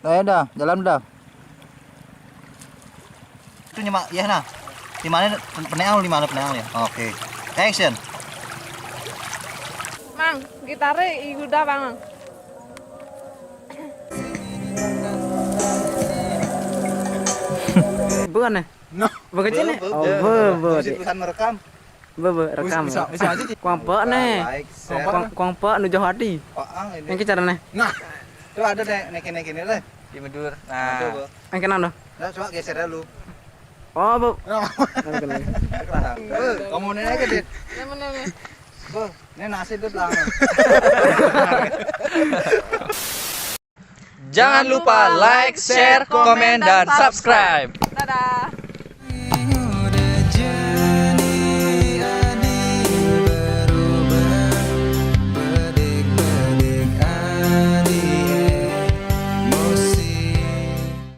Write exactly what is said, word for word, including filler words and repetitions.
Nah, ya dah, jalan dah. Itu nyemak ya nah. Di mana peneang, di mana peneang ya? Oke. Action. Mang, gitarnya i udah, Bang. Bukan nih. Nah, Begini. Oh, be be. Tulisan merekam. Be be rekam. Bisa, bisa aja. Kuang pe nih. Like, share. Kuang kuang pe nu jauh hati. Paang ini. Yang kicara nih. Nah, itu ada deh, nekin-nekin deh. Di Medur. Nah, coba. Yang kenal dong. Nah, coba geser dulu. Oh, bu. Nah, kamu nih aja, Dit. Mana nih? Bu, ini nasi, Dit, lah. Jangan lupa like, share, komen, dan subscribe. Dadah.